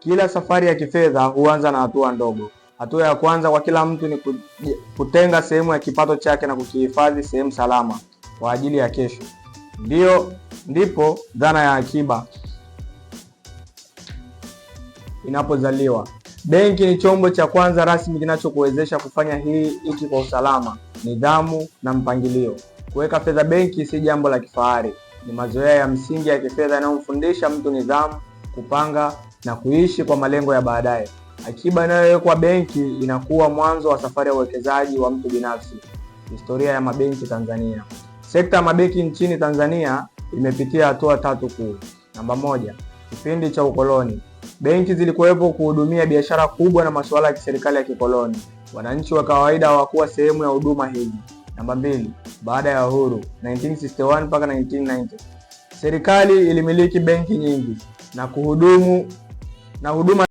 Kila safari ya kifedha huanza na hatua ndogo. Hatua ya kwanza kwa kila mtu ni kutenga sehemu ya kipato chake na kukihifadhi sehemu salama kwa ajili ya kesho. Ndiyo, ndipo dhana ya akiba inapozaliwa. Benki ni chombo cha kwanza rasmi kinachokuwezesha kufanya hiki kwa usalama, nidhamu na mpangilio. Kuweka fedha benki si jambo la kifahari, ni mazoea ya msingi ya kifedha yanayomfundisha mtu nidhamu, kupanga na kuishi kwa malengo ya baadaye. Akiba inayowekwa benki inakuwa mwanzo wa safari ya uwekezaji wa mtu binafsi. Historia ya mabenki Tanzania. Sekta ya mabenki nchini Tanzania imepitia hatua tatu kuu. Namba moja, kipindi cha ukoloni. Benki zilikuwepo kuhudumia biashara kubwa na masuala ya kiserikali ya kikoloni. Wananchi wa kawaida hawakuwa sehemu ya huduma hizi. Namba mbili, baada ya uhuru 1961 mpaka 1990, serikali ilimiliki benki nyingi na kuhudumu na huduma